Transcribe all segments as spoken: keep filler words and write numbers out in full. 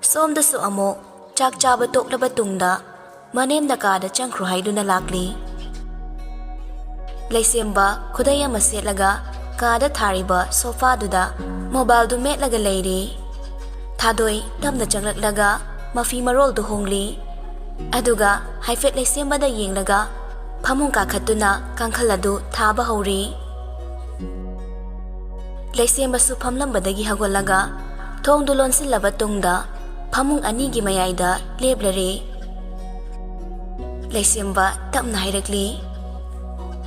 ꯁꯣꯝꯗꯁꯨ ꯑꯃꯨꯛ ꯆꯥꯛ ꯆꯥꯕ ꯇꯣꯛꯂꯕ ꯇꯨꯡꯗ ꯃꯅꯦꯝꯅ ꯀꯥꯗ ꯆꯪꯈ꯭ꯔꯣ ꯍꯥꯏꯗꯨꯅ ꯂꯥꯛꯂꯤ꯫ ꯂꯩꯁꯦꯝꯕ ꯈꯨꯗꯩ ꯑꯃ ꯁꯦꯠꯂꯒ ꯀꯥꯗ ꯊꯥꯔꯤꯕ ꯁꯣꯐꯥꯗꯨꯗ ꯃꯣꯕꯥꯏꯜꯗꯨ ꯃꯦꯠꯂꯒ ꯂꯩꯔꯤ꯫ ꯊꯥꯗꯣꯏ ꯇꯞꯅ ꯆꯪꯂꯛꯂꯒ ꯃꯐꯤ ꯃꯔꯣꯜꯗꯨ ꯍꯣꯡꯂꯤ꯫ ꯑꯗꯨꯒ ꯍꯥꯏꯐꯦꯠ ꯂꯩꯁꯦꯝꯕꯗ ꯌꯦꯡꯂꯒ ꯐꯃꯨꯡ ꯀꯥꯈꯠꯇꯨꯅ ꯀꯥꯡꯈꯜ ꯑꯗꯨ ꯊꯥꯕ ꯍꯧꯔꯤ꯫ ꯂꯩꯁꯦꯝꯕꯁꯨ ꯐꯝꯂꯝꯕꯗꯒꯤ ꯍꯧꯒꯠꯂꯒ ꯊꯣꯡꯗꯨ ꯂꯣꯟꯁꯤꯜꯂꯕ ꯇꯨꯡꯗ ꯐꯃꯨꯡ ꯑꯅꯤꯒꯤ ꯃꯌꯥꯏꯗ ꯂꯦꯞꯂꯔꯦ꯫ ꯂꯩꯁꯦꯝꯕ ꯇꯞꯅ ꯍꯥꯏꯔꯛꯂꯤ,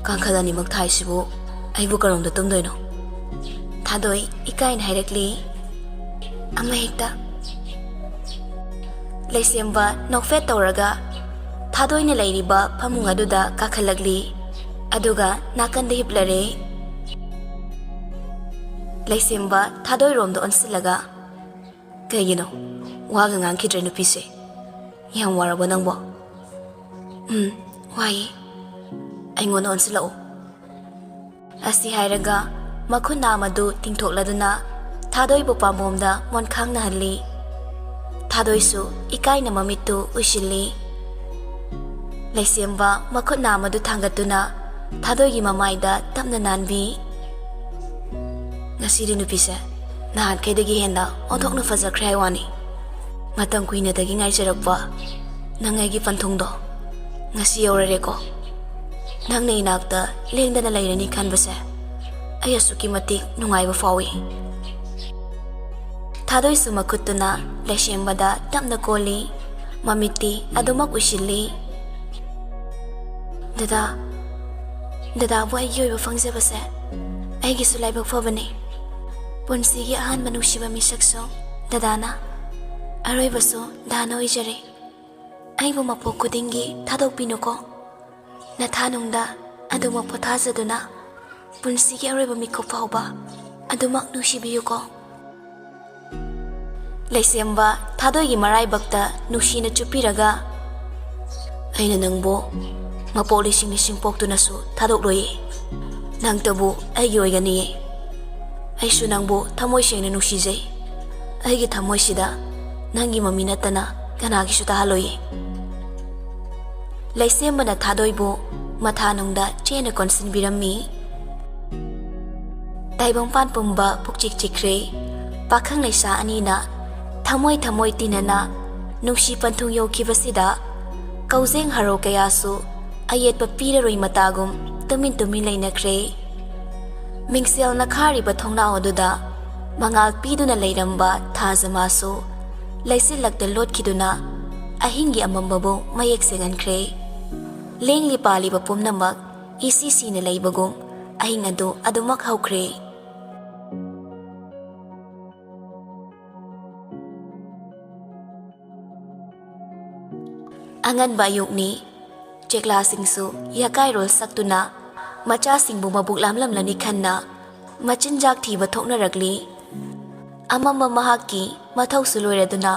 "ꯀꯥꯡꯈꯜ ꯑꯅꯤꯃꯛ ꯊꯥꯏꯁꯤꯕꯨ ꯑꯩꯕꯨ ꯀꯔꯣꯝꯗ ꯇꯨꯝꯗꯣꯏꯅꯣ?" ꯊꯥꯗꯣꯏ ꯏꯀꯥꯏꯅ ꯍꯥꯏꯔꯛꯂꯤ, "ꯑꯃꯍꯦꯛꯇ꯫" ꯂꯩꯁꯦꯝꯕ ꯅꯣꯛꯐꯦꯠ ꯇꯧꯔꯒ ꯊꯥꯗꯣꯏꯅ ꯂꯩꯔꯤꯕ ꯐꯃꯨꯡ ꯑꯗꯨꯗ ꯀꯥꯈꯠꯂꯛꯂꯤ꯫ ꯑꯗꯨꯒ ꯅꯥꯀꯟꯗ ꯍꯤꯞꯂꯔꯦ꯫ ꯂꯩꯁꯦꯝꯕ ꯊꯥꯗꯣꯏꯔꯣꯝꯗ ꯑꯣꯟꯁꯤꯜꯂꯒ, "ꯀꯩꯒꯤꯅꯣ? ꯋꯥꯒ ꯉꯥꯡꯈꯤꯗ꯭ꯔꯦ ꯅꯨꯄꯤꯁꯦ꯫ ꯌꯥꯝ ꯋꯥꯔꯕꯣ ꯅꯪꯕꯣ?" "ꯎꯝ, ꯋꯥꯏꯌꯦ꯫ ꯑꯩꯉꯣꯟꯗ ꯑꯣꯟꯁꯤꯜꯂꯛꯎ꯫" ꯑꯁꯤ ꯍꯥꯏꯔꯒ ꯃꯈꯨꯠ ꯅꯥꯝꯃꯗꯨ ꯇꯤꯡꯊꯣꯛꯂꯗꯨꯅ ꯊꯥꯗꯣꯏꯕꯨ ꯄꯥꯝꯕꯣꯝꯗ ꯃꯣꯟꯈꯥꯡꯅꯍꯜꯂꯤ꯫ ꯊꯥꯗꯣꯏꯁꯨ ꯏꯀꯥꯏꯅ ꯃꯃꯤꯠꯇꯨ ꯎꯏꯁꯤꯜꯂꯤ꯫ ꯂꯩꯁꯦꯝꯕ ꯃꯈꯨꯠ ꯅꯥꯝꯃꯗꯨ ꯊꯥꯡꯒꯠꯇꯨꯅ ꯊꯥꯗꯣꯏꯒꯤ ꯃꯃꯥꯏꯗ ꯇꯞꯅ ꯅꯥꯟꯕꯤ꯫ "ꯉꯁꯤꯗꯤ ꯅꯨꯄꯤꯁꯦ ꯅꯍꯥꯟꯈꯩꯗꯒꯤ ꯍꯦꯟꯅ ꯑꯣꯟꯊꯣꯛꯅ ꯐꯖꯈ꯭ꯔꯦ ꯍꯥꯏ ꯋꯥꯅꯤ꯫ ꯃꯇꯝ ꯀꯨꯏꯅꯗꯒꯤ ꯉꯥꯏꯖꯔꯛꯄ ꯅꯪ ꯑꯩꯒꯤ ꯄꯟꯊꯨꯡꯗꯣ ꯉꯁꯤ ꯌꯧꯔꯔꯦꯀꯣ꯫ ꯅꯪꯅ ꯏꯅꯥꯛꯇ ꯂꯦꯡꯗꯅ ꯂꯩꯔꯅꯤ ꯈꯟꯕꯁꯦ ꯑꯩ ꯑꯁꯨꯛꯀꯤ ꯃꯇꯤꯛ ꯅꯨꯡꯉꯥꯏꯕ ꯐꯥꯎꯏ꯫" ꯊꯥꯗꯣꯏꯁꯨ ꯃꯈꯨꯠꯇꯨꯅ ꯂꯩꯁꯦꯝꯕꯗ ꯇꯞꯅ ꯀꯣꯜꯂꯤ꯫ ꯃꯃꯤꯠꯇꯤ ꯑꯗꯨꯃꯛ ꯎꯏꯁꯤꯜꯂꯤ꯫ "ꯗꯗꯥ, ꯗꯗꯥꯕꯨ ꯑꯩꯒꯤ ꯑꯣꯏꯕ ꯐꯪꯖꯕꯁꯦ ꯑꯩꯒꯤꯁꯨ ꯂꯥꯏꯕꯛ ꯐꯕꯅꯤ꯫ ꯄꯨꯟꯁꯤꯒꯤ ꯑꯍꯥꯟꯕ ꯅꯨꯡꯁꯤꯕ ꯃꯤꯁꯛꯁꯨ ꯗꯗꯥꯅ, ꯑꯔꯣꯏꯕꯁꯨ ꯗꯥꯅ ꯑꯣꯏꯖꯔꯦ꯫ ꯑꯩꯕꯨ ꯃꯄꯣꯛ ꯈꯨꯗꯤꯡꯒꯤ ꯊꯥꯗꯣꯛꯄꯤꯅꯨꯀꯣ꯫ ꯅꯊꯥꯅꯨꯡꯗ ꯑꯗꯨꯃꯛ ꯄꯣꯊꯥꯖꯗꯨꯅ ꯄꯨꯟꯁꯤꯒꯤ ꯑꯔꯣꯏꯕ ꯃꯤꯀꯨꯞ ꯐꯥꯎꯕ ꯑꯗꯨꯃꯛ ꯅꯨꯡꯁꯤꯕꯤꯌꯨꯀꯣ꯫" ꯂꯩꯁꯦꯝꯕ ꯊꯥꯗꯣꯏꯒꯤ ꯃꯔꯥꯏꯕꯛꯇ ꯅꯨꯡꯁꯤꯅ ꯆꯨꯞꯄꯤꯔꯒ, "ꯑꯩꯅ ꯅꯪꯕꯨ ꯃꯄꯣꯛ ꯂꯤꯁꯤꯡ ꯂꯤꯁꯤꯡ ꯄꯣꯛꯇꯨꯅꯁꯨ ꯊꯥꯗꯣꯛꯂꯣꯏꯌꯦ꯫ ꯅꯪꯇꯕꯨ ꯑꯩꯒꯤ ꯑꯣꯏꯒꯅꯤꯌꯦ꯫ ꯑꯩꯁꯨ ꯅꯪꯕꯨ ꯊꯃꯣꯏ ꯁꯦꯡꯅ ꯅꯨꯡꯁꯤꯖꯩ꯫ ꯑꯩꯒꯤ ꯊꯃꯣꯏꯁꯤꯗ ꯅꯪꯒꯤ ꯃꯃꯤ ꯅꯠꯇꯅ ꯀꯅꯥꯒꯤꯁꯨ ꯇꯥꯍꯜꯂꯣꯏꯌꯦ꯫ ꯂꯩꯁꯦꯝꯕꯅ ꯊꯥꯗꯣꯏꯕꯨ ꯃꯊꯥꯅꯨꯡꯗ ꯆꯦꯅ ꯀꯣꯟꯁꯤꯟꯕꯤꯔꯝꯃꯤ꯫ ꯇꯥꯏꯕꯪꯄꯥꯟ ꯄꯨꯝꯕ ꯄꯨꯛꯆꯤꯛ ꯆꯤꯛꯈ꯭ꯔꯦ꯫ ꯄꯥꯈꯪ ꯂꯩꯁꯥ ꯑꯅꯤꯅ ꯊꯃꯣꯏ ꯊꯃꯣꯏ ꯇꯤꯟꯅꯅ ꯅꯨꯡꯁꯤ ꯄꯟꯊꯨꯡ ꯌꯧꯈꯤꯕꯁꯤꯗ ꯀꯧꯖꯦꯡ ꯍꯔꯥꯎ ꯀꯌꯥꯁꯨ ꯑꯌꯦꯠꯄ ꯄꯤꯔꯔꯣꯏ ꯃꯇꯥꯒꯨꯝ ꯇꯨꯃꯤꯟ ꯇꯨꯃꯤꯟ ꯂꯩꯅꯈ꯭ꯔꯦ꯫ ꯃꯤꯡꯁꯦꯜꯅ ꯈꯥꯔꯤꯕ ꯊꯣꯡꯅꯥꯎ ꯑꯗꯨꯗ ꯃꯉꯥꯜ ꯄꯤꯗꯨꯅ ꯂꯩꯔꯝꯕ ꯊꯥꯖꯃꯥꯁꯨ ꯂꯩꯆꯤꯜꯂꯛꯇ ꯂꯣꯠꯈꯤꯗꯨꯅ ꯑꯍꯤꯡꯒꯤ ꯑꯃꯝꯕꯕꯨ ꯃꯌꯦꯛ ꯁꯦꯡꯍꯟꯈ꯭ꯔꯦ꯫ ꯂꯦꯡꯂꯤ ꯄꯥꯜꯂꯤꯕ ꯄꯨꯝꯅꯃꯛ ꯏꯁꯤ ꯁꯤꯅ ꯂꯩꯕꯒꯨꯝ ꯑꯍꯤꯡ ꯑꯗꯨ ꯑꯗꯨꯃꯛ ꯍꯧꯈ꯭ꯔꯦ꯫ ꯑꯉꯟꯕ ꯑꯌꯨꯛꯅꯤ꯫ ꯆꯦꯛꯂꯥꯁꯤꯡꯁꯨ ꯌꯥꯀꯥꯏꯔꯣꯜ ꯁꯛꯇꯨꯅ ꯃꯆꯥꯁꯤꯡꯕꯨ ꯃꯕꯨꯛ ꯂꯥꯝꯂꯝꯂꯅꯤ ꯈꯟꯅ ꯃꯆꯤꯟꯖꯥꯛ ꯊꯤꯕ ꯊꯣꯛꯅꯔꯛꯂꯤ꯫ ꯑꯃꯝꯕ ꯃꯍꯥꯛꯀꯤ ꯃꯊꯧꯁꯨ ꯂꯣꯏꯔꯗꯨꯅ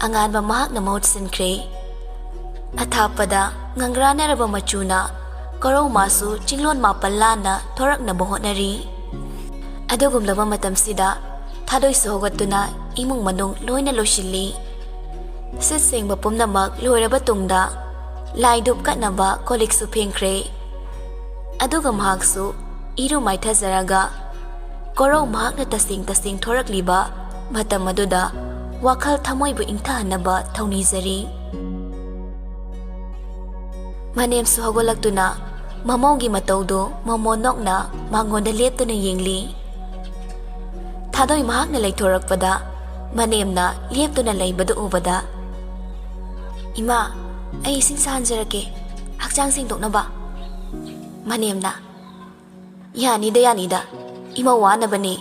ꯑꯉꯥꯟꯕ ꯃꯍꯥꯛꯅ ꯃꯍꯨꯠ ꯁꯤꯟꯈ꯭ꯔꯦ꯫ ꯑꯊꯥꯞꯄꯗ ꯉꯪꯒ꯭ꯔꯥꯅꯔꯕ ꯃꯆꯨꯅ ꯀꯣꯔꯧꯃꯥꯁꯨ ꯆꯤꯡꯂꯣꯟ ꯃꯥꯄꯜ ꯂꯥꯟꯅ ꯊꯣꯔꯛꯅꯕ ꯍꯣꯠꯅꯔꯤ꯫ ꯑꯗꯨꯒꯨꯝꯂꯕ ꯃꯇꯝꯁꯤꯗ ꯊꯥꯗꯣꯏꯁꯨ ꯍꯧꯒꯠꯇꯨꯅ ꯏꯃꯨꯡ ꯃꯅꯨꯡ ꯂꯣꯏꯅ ꯂꯣꯏꯁꯤꯜꯂꯤ꯫ ꯁꯤꯠ ꯁꯦꯡꯕ ꯄꯨꯝꯅꯃꯛ ꯂꯣꯏꯔꯕ ꯇꯨꯡꯗ ꯂꯥꯏ ꯙꯨꯞ ꯀꯠꯅꯕ ꯀꯣꯜ ꯂꯤꯛꯁꯨ ꯐꯦꯡꯈ꯭ꯔꯦ꯫ ꯑꯗꯨꯒ ꯃꯍꯥꯛꯁꯨ ꯏꯔꯨ ꯃꯥꯏꯊꯖꯔꯒ ꯀꯣꯔꯧ ꯃꯍꯥꯛꯅ ꯇꯁꯦꯡ ꯇꯁꯦꯡ ꯊꯣꯔꯛꯂꯤꯕ ꯃꯇꯝ ꯑꯗꯨꯗ ꯋꯥꯈꯜ ꯊꯃꯣꯏꯕꯨ ꯏꯪꯊꯍꯟꯅꯕ ꯊꯧꯅꯤꯖꯔꯤ꯫ ꯃꯅꯦꯝꯁꯨ ꯍꯧꯒꯠꯂꯛꯇꯨꯅ ꯃꯃꯧꯒꯤ ꯃꯇꯧꯗꯨ ꯃꯃꯣꯟ ꯅꯣꯛꯅ ꯃꯉꯣꯟꯗ ꯂꯦꯞꯇꯨꯅ ꯌꯦꯡꯂꯤ꯫ ꯊꯥꯗꯣꯏ ꯃꯍꯥꯛꯅ ꯂꯩꯊꯣꯔꯛꯄꯗ ꯃꯅꯦꯝꯅ ꯂꯦꯞꯇꯨꯅ ꯂꯩꯕꯗꯨ ꯎꯕꯗ, "ꯏꯃꯥ, ꯑꯩ ꯏꯁꯤꯡ ꯁꯥꯍꯟꯖꯔꯛꯀꯦ, ꯍꯛꯆꯥꯡ ꯁꯦꯡꯗꯣꯛꯅꯕ꯫" ꯃꯅꯦꯝꯅ, "ꯌꯥꯅꯤꯗ, ꯌꯥꯅꯤꯗ, ꯏꯃꯧ ꯋꯥꯅꯕꯅꯦ,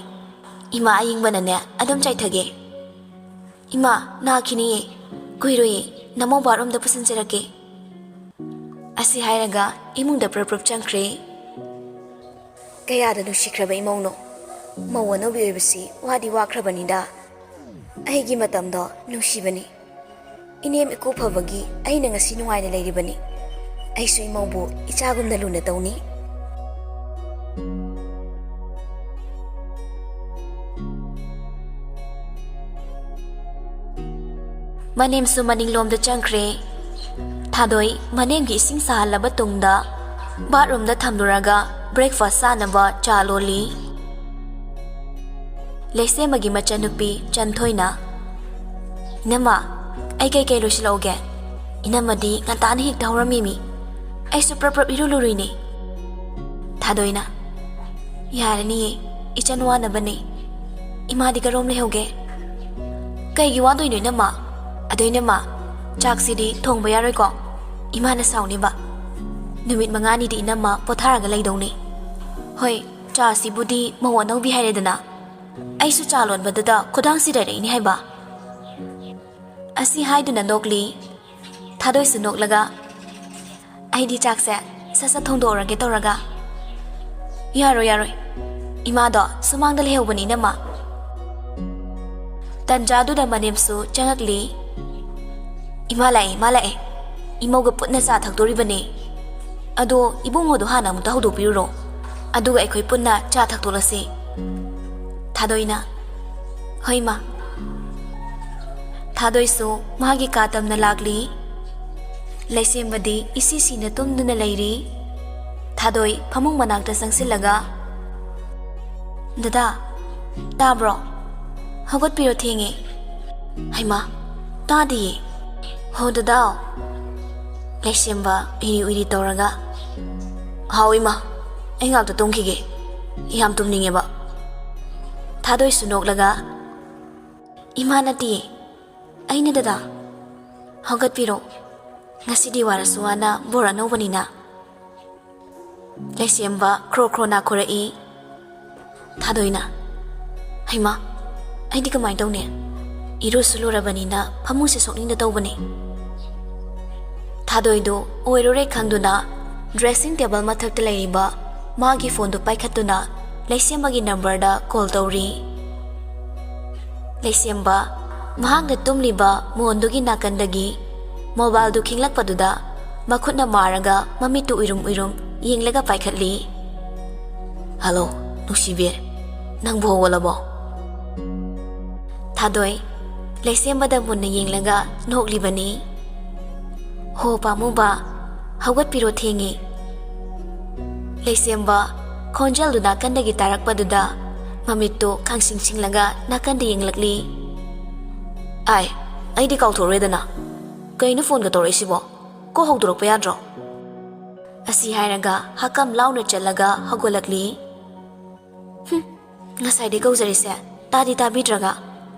ꯏꯃꯥ ꯑꯌꯤꯡꯕꯅꯅꯦ ꯑꯗꯨꯝ ꯆꯥꯏꯊꯒꯦ꯫ ꯏꯃꯥ, ꯅꯥꯈꯤꯅꯤꯌꯦ, ꯀꯨꯏꯔꯣꯏꯌꯦ, ꯅꯃꯧ ꯕꯥꯠꯔꯨꯝꯗ ꯄꯨꯁꯤꯟꯖꯔꯛꯀꯦ꯫" ꯑꯁꯤ ꯍꯥꯏꯔꯒ ꯏꯃꯨꯡꯗ ꯄ꯭ꯔꯞ ꯄ꯭ꯔꯞ ꯆꯪꯈ꯭ꯔꯦ꯫ ꯀꯌꯥꯗ ꯅꯨꯡꯁꯤꯈ꯭ꯔꯕ ꯏꯃꯧꯅꯣ꯫ ꯃꯧ ꯑꯅꯧꯕꯤ ꯑꯣꯏꯕꯁꯤ ꯋꯥꯗꯤ ꯋꯥꯈ꯭ꯔꯕꯅꯤꯗ꯫ ꯑꯩꯒꯤ ꯃꯇꯝꯗꯣ ꯅꯨꯡꯁꯤꯕꯅꯤ꯫ ꯏꯅꯦꯝ ꯏꯀꯨ ꯐꯕꯒꯤ ꯑꯩꯅ ꯉꯁꯤ ꯅꯨꯡꯉꯥꯏꯅ ꯂꯩꯔꯤꯕꯅꯤ꯫ ꯑꯩꯁꯨ ꯏꯃꯧꯕꯨ ꯏꯆꯥꯒꯨꯝꯅ ꯂꯨꯅ ꯇꯧꯅꯤ꯫ ꯃꯅꯦꯝꯁꯨ ꯃꯅꯤꯡꯂꯣꯝꯗ ꯆꯪꯈ꯭ꯔꯦ꯫ ꯊꯥꯗꯣꯏ ꯃꯅꯦꯝꯒꯤ ꯏꯁꯤꯡ ꯁꯥꯍꯜꯂꯕ ꯇꯨꯡꯗ ꯕꯥꯠꯔꯨꯝꯗ ꯊꯝꯂꯨꯔꯒ ꯕ꯭ꯔꯦꯛꯐꯥꯁ ꯆꯥꯅꯕ ꯆꯥ ꯂꯣꯜꯂꯤ꯫ ꯂꯩꯁꯦꯝꯕꯒꯤ ꯃꯆꯟꯅꯨꯄꯤ ꯆꯟꯊꯣꯏꯅ, "ꯏꯅꯝꯃ, ꯑꯩ ꯀꯩꯀꯩ ꯂꯣꯏꯁꯤꯜꯂꯛꯎꯒꯦ? ꯏꯅꯝꯃꯗꯤ ꯉꯟꯇꯥꯅ ꯍꯦꯛꯇ ꯍꯧꯔꯝꯃꯤꯃꯤ꯫ ꯑꯩꯁꯨ ꯄ꯭ꯔꯞ ꯄ꯭ꯔꯞ ꯏꯔꯨ ꯂꯨꯔꯨꯏꯅꯦ꯫" ꯊꯥꯗꯣꯏꯅ, "ꯌꯥꯔꯅꯤꯌꯦ, ꯏꯆꯟ ꯋꯥꯅꯕꯅꯦ꯫ ꯏꯃꯥꯗꯤ ꯀꯔꯣꯝ ꯂꯩꯍꯧꯒꯦ?" "ꯀꯩꯒꯤ ꯋꯥꯗꯣꯏꯅꯣ ꯏꯅꯝꯃ? ꯑꯗꯣ ꯏꯅꯝꯃ, ꯆꯥꯛꯁꯤꯗꯤ ꯊꯣꯡꯕ ꯌꯥꯔꯣꯏꯀꯣ? ꯏꯃꯥꯅ ꯁꯥꯎꯅꯤꯕ꯫ ꯅꯨꯃꯤꯠ ꯃꯉꯥꯅꯤꯗꯤ ꯏꯅꯝꯃ ꯄꯣꯊꯥꯔꯒ ꯂꯩꯗꯧꯅꯤ꯫ ꯍꯣꯏ, ꯆꯥꯁꯤꯕꯨꯗꯤ ꯃꯧ ꯑꯅꯧꯕꯤ ꯍꯥꯏꯔꯦꯗꯅ꯫ ꯑꯩꯁꯨ ꯆꯥ ꯂꯣꯟꯕꯗꯨꯗ ꯈꯨꯗꯥꯡ ꯁꯤꯗꯔꯛꯏꯅꯤ ꯍꯥꯏꯕ꯫" ꯑꯁꯤ ꯍꯥꯏꯗꯨꯅ ꯅꯣꯛꯂꯤ꯫ ꯊꯥꯗꯣꯏꯁꯨ ꯅꯣꯛꯂꯒ, "ꯑꯩꯗꯤ ꯆꯥꯛꯁꯦ ꯁꯠ ꯁꯠ ꯊꯣꯡꯗꯣꯛꯎꯔꯒꯦ ꯇꯧꯔꯒ꯫" "ꯌꯥꯔꯣꯏ, ꯌꯥꯔꯣꯏ꯫ ꯏꯃꯥꯗꯣ ꯁꯨꯃꯥꯡꯗ ꯂꯩꯍꯧꯕꯅꯤ ꯏꯅꯝꯃ꯫" ꯇꯟꯖꯥꯗꯨꯗ ꯃꯅꯦꯝꯁꯨ ꯆꯪꯉꯛꯂꯤ꯫ "ꯏꯃꯥ ꯂꯥꯛꯑꯦ, ꯏꯃꯥ ꯂꯥꯛꯑꯦ꯫ ꯏꯃꯧꯒ ꯄꯨꯟꯅ ꯆꯥ ꯊꯛꯇꯣꯔꯤꯕꯅꯦ꯫ ꯑꯗꯣ ꯏꯕꯨꯡꯉꯣꯗꯣ ꯍꯥꯟꯅ ꯑꯃꯨꯛꯇ ꯍꯧꯗꯣꯛꯄꯤꯔꯨꯔꯣ꯫ ꯑꯗꯨꯒ ꯑꯩꯈꯣꯏ ꯄꯨꯟꯅ ꯆꯥ ꯊꯛꯇꯣꯛꯂꯁꯤ꯫" ꯊꯥꯗꯣꯏꯅ, "ꯍꯣꯏ ꯃꯥ꯫" ꯊꯥꯗꯣꯏꯁꯨ ꯃꯥꯒꯤ ꯀꯥ ꯇꯝꯅ ꯂꯥꯛꯂꯤ꯫ ꯂꯩꯁꯦꯝꯕꯗꯤ ꯏꯁꯤ ꯁꯤꯅ ꯇꯨꯝꯗꯨꯅ ꯂꯩꯔꯤ꯫ ꯊꯥꯗꯣꯏ ꯐꯃꯨꯡ ꯃꯅꯥꯛꯇ ꯆꯪꯁꯤꯜꯂꯒ, "ꯗꯗꯥ, ꯇꯥꯕ꯭ꯔꯣ? ꯍꯧꯒꯠꯄꯤꯔꯣ, ꯊꯦꯡꯉꯦ꯫" "ꯍꯩꯃꯥ, ꯇꯥꯗꯤꯌꯦ꯫ ꯍꯣ ꯗꯗꯥ?" ꯂꯩꯁꯦꯝꯕ ꯏꯔꯤ ꯎꯏꯔꯤ ꯇꯧꯔꯒ, "ꯍꯥꯎ ꯏꯃꯥ, ꯑꯩ ꯉꯥꯛꯇ ꯇꯨꯝꯈꯤꯒꯦ꯫ ꯌꯥꯝ ꯇꯨꯝꯅꯤꯡꯉꯦꯕ꯫" ꯊꯥꯗꯣꯏꯁꯨ ꯅꯣꯛꯂꯒ, "ꯏꯃꯥ ꯅꯠꯇꯤꯌꯦ, ꯑꯩꯅꯦ ꯗꯗꯥ꯫ ꯍꯧꯒꯠꯄꯤꯔꯣ꯫ ꯉꯁꯤꯗꯤ ꯋꯥꯔꯁꯨ ꯋꯥꯅ ꯕꯣꯔ ꯑꯅꯧꯕꯅꯤꯅ꯫" ꯂꯩꯁꯦꯝꯕ ꯈ꯭ꯔꯣ ꯈ꯭ꯔꯣ ꯅꯥꯈꯣꯔꯛꯏ꯫ ꯊꯥꯗꯣꯏꯅ, "ꯍꯩꯃꯥ, ꯑꯩꯗꯤ ꯀꯃꯥꯏꯅ ꯇꯧꯅꯤ? ꯏꯔꯨꯁꯨ ꯂꯨꯔꯕꯅꯤꯅ ꯐꯃꯨꯡꯁꯦ ꯁꯣꯛꯅꯤꯡꯗ ꯇꯧꯕꯅꯦ꯫" ꯊꯥꯗꯣꯏꯗꯨ ꯑꯣꯏꯔꯨꯔꯦ ꯈꯪꯗꯨꯅ dressing table ꯃꯊꯛꯇ ꯂꯩꯔꯤꯕ ꯃꯥꯒꯤ ꯐꯣꯟꯗꯨ ꯄꯥꯏꯈꯠꯇꯨꯅ ꯂꯩꯁꯦꯝꯕꯒꯤ ꯅꯝꯕꯔꯗ ꯀꯣꯜ ꯇꯧꯔꯤ꯫ ꯂꯩꯁꯦꯝꯕ ꯃꯍꯥꯛꯅ ꯇꯨꯝꯂꯤꯕ ꯃꯣꯟꯗꯨꯒꯤ ꯅꯥꯀꯟꯗꯒꯤ ꯃꯣꯕꯥꯏꯜꯗꯨ ꯈꯤꯡꯂꯛꯄꯗꯨꯗ ꯃꯈꯨꯠꯅ ꯃꯥꯔꯒ ꯃꯃꯤꯠꯇꯨ ꯎꯏꯔꯨꯝ ꯎꯏꯔꯨꯝ ꯌꯦꯡꯂꯒ ꯄꯥꯏꯈꯠꯂꯤ꯫ "ꯍꯜꯂꯣ, ꯅꯨꯡꯁꯤꯕꯤ, ꯅꯪꯕꯨ ꯍꯧꯒꯠꯂꯕꯣ?" ꯊꯥꯗꯣꯏ, ꯂꯩꯁꯦꯝꯕꯗ ꯃꯨꯟꯅ ꯌꯦꯡꯂꯒ ꯅꯣꯛꯂꯤꯕꯅꯤ꯫ "ꯍꯣ ꯄꯥꯝꯃꯨꯕ, ꯍꯧꯒꯠꯄꯤꯔꯣ, ꯊꯦꯡꯉꯦ꯫" ꯂꯩꯁꯦꯝꯕ ꯈꯣꯟꯖꯦꯜꯗꯨ ꯅꯥꯀꯟꯗꯒꯤ ꯇꯥꯔꯛꯄꯗꯨꯗ ꯃꯃꯤꯠꯇꯨ ꯈꯪꯁꯤꯡ ꯁꯤꯡꯂꯒ ꯅꯥꯀꯟꯗ ꯌꯦꯡꯂꯛꯂꯤ꯫ "ꯑꯥꯏ, ꯑꯩꯗꯤ ꯀꯥꯎꯊꯣꯛꯎꯔꯦꯗꯅ꯫ ꯀꯩꯅꯣ ꯐꯣꯟꯒ ꯇꯧꯔꯛꯏꯁꯤꯕꯣ? ꯀꯣꯛ ꯍꯧꯗꯣꯔꯛꯄ ꯌꯥꯗ꯭ꯔꯣ?" ꯑꯁꯤ ꯍꯥꯏꯔꯒ ꯍꯀꯝ ꯂꯥꯎꯅ ꯆꯠꯂꯒ ꯍꯧꯒꯠꯂꯛꯂꯤ꯫ "ꯍꯨꯝ, ꯉꯁꯥꯏꯗꯩ ꯀꯧꯖꯔꯤꯁꯦ ꯇꯥꯗꯤ ꯇꯥꯕꯤꯗ꯭ꯔꯒ꯫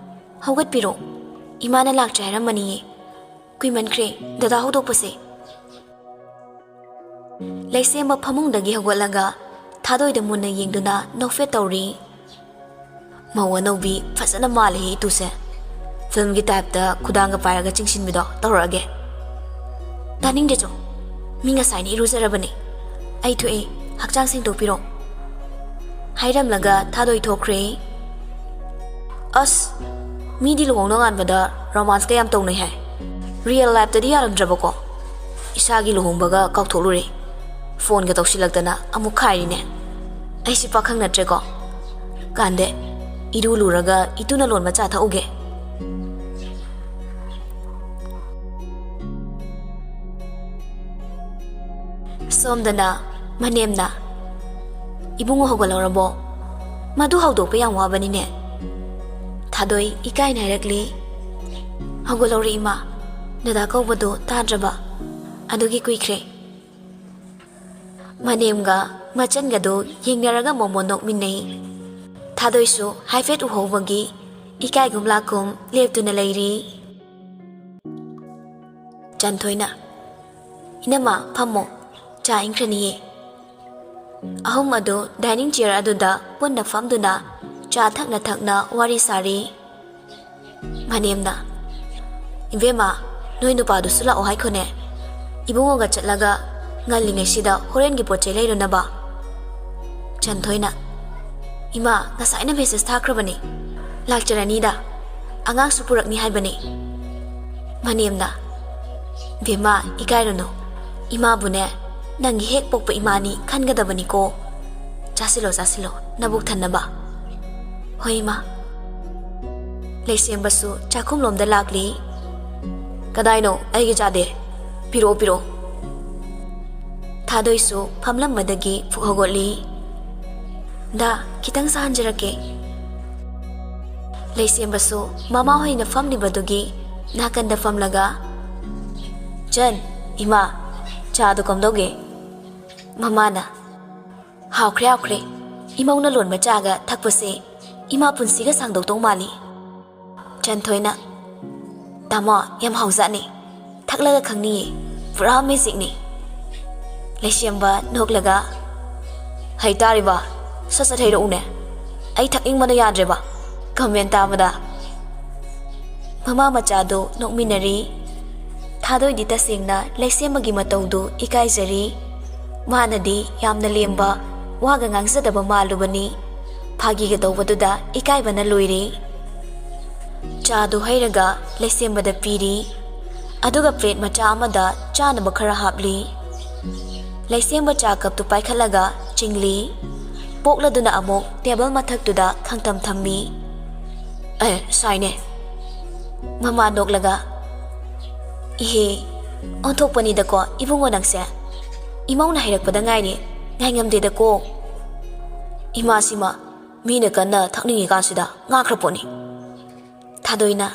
ꯍꯧꯒꯠꯄꯤꯔꯣ, ꯏꯃꯥꯅ ꯂꯥꯛꯇ꯭ꯔꯦ ꯍꯥꯏꯔꯝꯃꯅꯤꯌꯦ꯫ ꯀꯨꯏꯃꯟꯈ꯭ꯔꯦ ꯗꯗꯥ ꯍꯧꯗꯣꯛꯄꯁꯦ꯫" ꯂꯩꯁꯦꯝꯕ ꯐꯃꯨꯡꯗꯒꯤ ꯍꯧꯒꯠꯂꯒ ꯊꯥꯗꯣꯏꯗ ꯃꯨꯟꯅ ꯌꯦꯡꯗꯨꯅ ꯅꯣꯛꯐꯦꯠ ꯇꯧꯔꯤ꯫ "ꯃꯧ ꯑꯅꯧꯕꯤ ꯐꯖꯅ ꯃꯥꯜꯂꯦꯍꯦ ꯏꯇꯨꯁꯦ꯫ ꯐꯤꯜꯝꯒꯤ ꯇꯥꯏꯞꯇ ꯈꯨꯗꯥꯡꯒ ꯄꯥꯏꯔꯒ ꯆꯤꯡꯁꯤꯟꯕꯤꯗꯣ ꯇꯧꯔꯛꯑꯒꯦ꯫" "ꯇꯥꯅꯤꯡꯗꯦ ꯆꯣ, ꯃꯤ ꯉꯁꯥꯏꯅ ꯏꯔꯨꯖꯔꯕꯅꯦ꯫ ꯑꯩ ꯊꯣꯛꯑꯦ, ꯍꯛꯆꯥꯡ ꯁꯦꯡꯗꯣꯛꯄꯤꯔꯣ꯫" ꯍꯥꯏꯔꯝꯂꯒ ꯊꯥꯗꯣꯏ ꯊꯣꯛꯈ꯭ꯔꯦ꯫ ꯑꯁ, ꯃꯤꯗꯤ ꯂꯨꯍꯣꯡ ꯅꯣꯡꯉꯥꯟꯕꯗ ꯔꯣꯃꯥꯟꯁꯀ ꯌꯥꯝ ꯇꯧꯅꯩ ꯍꯥꯏ꯫ ꯔꯤꯌꯦꯜ ꯂꯥꯏꯐꯇꯗꯤ ꯌꯥꯔꯝꯗ꯭ꯔꯕꯀꯣ? ꯏꯁꯥꯒꯤ ꯂꯨꯍꯣꯡꯕꯒ ꯀꯥꯎꯊꯣꯛꯂꯨꯔꯦ꯫ ꯐꯣꯟꯒ ꯇꯧꯁꯤꯜꯂꯛꯇꯅ ꯑꯃꯨꯛ ꯈꯥꯏꯔꯤꯅꯦ꯫ ꯑꯩꯁꯤ ꯄꯥꯈꯪ ꯅꯠꯇ꯭ꯔꯦꯀꯣ? ꯀꯥꯟꯗꯦ, ꯏꯔꯨ ꯂꯨꯔꯒ ꯏꯇꯨꯅ ꯂꯣꯟꯕ ꯆꯥ ꯊꯛꯎꯒꯦ꯫ ꯁꯣꯝꯗꯅ ꯃꯅꯦꯝꯅ, "ꯏꯕꯨꯡꯉꯣ ꯍꯧꯒꯠꯍꯧꯔꯕꯣ? ꯃꯗꯨ ꯍꯧꯗꯣꯛꯄ ꯌꯥꯝ ꯋꯥꯕꯅꯤꯅꯦ꯫" ꯊꯥꯗꯣꯏ ꯏꯀꯥꯏꯅ ꯍꯥꯏꯔꯛꯂꯤ꯫ "ꯍꯧꯒꯠꯍꯧꯔꯦ ꯏꯃꯥ, ꯗꯗꯥ ꯀꯧꯕꯗꯣ ꯇꯥꯗ꯭ꯔꯕ, ꯑꯗꯨꯒꯤ ꯀꯨꯏꯈ꯭ꯔꯦ꯫" ꯃꯅꯦꯝꯒ ꯃꯆꯟꯒꯗꯨ ꯌꯦꯡꯅꯔꯒ ꯃꯣꯃꯣꯟ ꯅꯣꯛꯃꯤꯟꯅꯩ꯫ ꯊꯥꯗꯣꯏꯁꯨ ꯍꯥꯏꯐꯦꯠ ꯎꯍꯧꯕꯒꯤ ꯏꯀꯥꯏꯒꯨꯝ ꯂꯥꯛꯀꯨꯝ ꯂꯦꯞꯇꯨꯅ ꯂꯩꯔꯤ꯫ ꯆꯟꯊꯣꯏꯅ, "ꯏꯅꯝꯃ, ꯐꯝꯃꯣ, ꯆꯥ ꯏꯪꯈ꯭ꯔꯅꯤꯌꯦ꯫" ꯑꯍꯨꯝ ꯑꯗꯨ ꯗꯥꯏꯅꯤꯡ ꯆꯤꯌꯔ ꯑꯗꯨꯗ ꯄꯨꯟꯅ ꯐꯝꯗꯨꯅ ꯆꯥ ꯊꯛꯅ ꯊꯛꯅ ꯋꯥꯔꯤ ꯁꯥꯔꯤ꯫ ꯃꯅꯦꯝꯅ, "ꯏꯕꯦꯝꯃ, ꯅꯣꯏ ꯅꯨꯄꯥꯗꯨꯁꯨ ꯂꯥꯛꯑꯣ ꯍꯥꯏꯈꯣꯅꯦ꯫ ꯏꯕꯨꯡꯉꯣꯒ ꯆꯠꯂꯒ ꯉꯜꯂꯤꯉꯩꯁꯤꯗ ꯍꯣꯔꯦꯟꯒꯤ ꯄꯣꯠ ꯆꯩ ꯂꯩꯔꯨꯅꯕ꯫" ꯆꯟꯊꯣꯏꯅ, "ꯏꯃꯥ, ꯉꯁꯥꯏꯅ ꯃꯦꯁꯦꯖ ꯊꯥꯈ꯭ꯔꯕꯅꯤ꯫ ꯂꯥꯛꯆꯔꯅꯤꯗ꯫ ꯑꯉꯥꯡꯁꯨ ꯄꯨꯔꯛꯅꯤ ꯍꯥꯏꯕꯅꯤ꯫" ꯃꯅꯦꯝꯅ, "ꯕꯦꯝꯃ, ꯏꯀꯥꯏꯔꯨꯅꯨ꯫ ꯏꯃꯥꯕꯨꯅꯦ, ꯅꯪꯒꯤ ꯍꯦꯛ ꯄꯣꯛꯄ ꯏꯃꯥꯅꯤ ꯈꯟꯒꯗꯕꯅꯤꯀꯣ꯫ ꯆꯥꯁꯤꯜꯂꯣ, ꯆꯥꯁꯤꯜꯂꯣ, ꯅꯕꯨꯛ ꯊꯟꯅꯕ꯫" "ꯍꯣꯏ, ꯏꯃꯥ꯫" ꯂꯩꯁꯦꯝꯕꯁꯨ ꯆꯥꯛꯈꯨꯝꯂꯣꯝꯗ ꯂꯥꯛꯂꯤ꯫ "ꯀꯗꯥꯏꯅꯣ ꯑꯩꯒꯤ ꯆꯥꯗꯤ? ꯄꯤꯔꯛꯑꯣ, ꯄꯤꯔꯛꯑꯣ꯫" ꯊꯥꯗꯣꯏꯁꯨ ꯐꯝꯂꯝꯕꯗꯒꯤ ꯐꯨꯛ ꯍꯧꯒꯠꯂꯤ꯫ "ꯗꯥ, ꯈꯤꯇꯪ ꯁꯥꯍꯟꯖꯔꯛꯀꯦ꯫" ꯂꯩꯁꯦꯝꯕꯁꯨ ꯃꯃꯥ ꯍꯣꯏꯅ ꯐꯝꯂꯤꯕꯗꯨꯒꯤ ꯅꯥꯀꯟꯗ ꯐꯝꯂꯒ, "ꯆꯟ, ꯏꯃꯥ, ꯆꯥꯗꯣ ꯀꯝꯗꯧꯒꯦ?" ꯃꯃꯥꯅ, "ꯍꯥꯎꯈ꯭ꯔꯦ, ꯍꯥꯎꯈ꯭ꯔꯦ꯫ ꯏꯃꯧꯅ ꯂꯣꯟꯕ ꯆꯥꯒ ꯊꯛꯄꯁꯦ ꯏꯃꯥ ꯄꯨꯟꯁꯤꯒ ꯁꯥꯡꯗꯣꯛꯇꯧ ꯃꯥꯜꯂꯤ꯫" ꯆꯟꯊꯣꯏꯅ, "ꯇꯥꯃꯣ, ꯌꯥꯝ ꯍꯥꯎꯖꯥꯠꯅꯤ꯫ ꯊꯛꯂꯒ ꯈꯪꯅꯤꯌꯦ꯫ ꯄꯨꯔꯥ ꯃꯦꯖꯤꯛꯅꯤ꯫" ꯂꯩꯁꯦꯝꯕ ꯅꯣꯛꯂꯒ, "ꯍꯩꯇꯥꯔꯤꯕ? ꯁꯠ ꯁꯠ ꯍꯩꯔꯛꯎꯅꯦ꯫ ꯑꯩ ꯊꯛꯅꯤꯡꯕꯅ ꯌꯥꯗ꯭ꯔꯦꯕ, ꯀꯃꯦꯟ ꯇꯥꯕꯗ꯫" ꯃꯃꯥ ꯃꯆꯥꯗꯨ ꯅꯣꯛꯃꯤꯟꯅꯔꯤ꯫ ꯊꯥꯗꯣꯏꯗꯤ ꯇꯁꯦꯡꯅ ꯂꯩꯁꯦꯝꯕꯒꯤ ꯃꯇꯧꯗꯨ ꯏꯀꯥꯏꯖꯔꯤ꯫ ꯃꯥꯅꯗꯤ ꯌꯥꯝꯅ ꯂꯦꯝꯕ, ꯋꯥꯒ ꯉꯥꯡꯖꯗꯕ ꯃꯥꯜꯂꯨꯕꯅꯤ꯫ ꯐꯥꯒꯤꯒ ꯇꯧꯕꯗꯨꯗ ꯏꯀꯥꯏꯕꯅ ꯂꯣꯏꯔꯦ꯫ ꯆꯥꯗꯨ ꯍꯩꯔꯒ ꯂꯩꯁꯦꯝꯕꯗ ꯄꯤꯔꯤ꯫ ꯑꯗꯨꯒ ꯄ꯭ꯂꯦꯠ ꯃꯆꯥ ꯑꯃꯗ ꯆꯥꯅꯕ ꯈꯔ ꯍꯥꯞꯂꯤ꯫ ꯂꯩꯁꯦꯝꯕ ꯆꯥ ꯀꯞꯇꯨ ꯄꯥꯏꯈꯠꯂꯒ ꯆꯤꯡꯂꯤ꯫ ꯄꯣꯛꯂꯗꯨꯅ ꯑꯃꯨꯛ ꯇꯦꯕꯜ ꯃꯊꯛꯇꯨꯗ ꯈꯪꯊꯝ ꯊꯝꯃꯤ꯫ "ꯑꯦ, ꯁꯥꯏꯅꯦ꯫" ꯃꯃꯥ ꯅꯣꯛꯂꯒ, "ꯏꯍꯦ, ꯑꯣꯟꯊꯣꯛꯄꯅꯤꯗꯀꯣ ꯏꯕꯨꯡꯉꯣ ꯅꯪꯁꯦ꯫ ꯏꯃꯧꯅ ꯍꯥꯏꯔꯛꯄꯗ ꯉꯥꯏꯔꯦ, ꯉꯥꯏꯉꯝꯗꯦꯗꯀꯣ꯫ ꯏꯃꯥꯁꯤꯃ ꯃꯤꯅ ꯀꯟꯅ ꯊꯛꯅꯤꯡꯉꯤꯀꯥꯟꯁꯤꯗ ꯉꯥꯡꯈ꯭ꯔ ꯄꯣꯠꯅꯤ꯫" ꯊꯥꯗꯣꯏꯅ,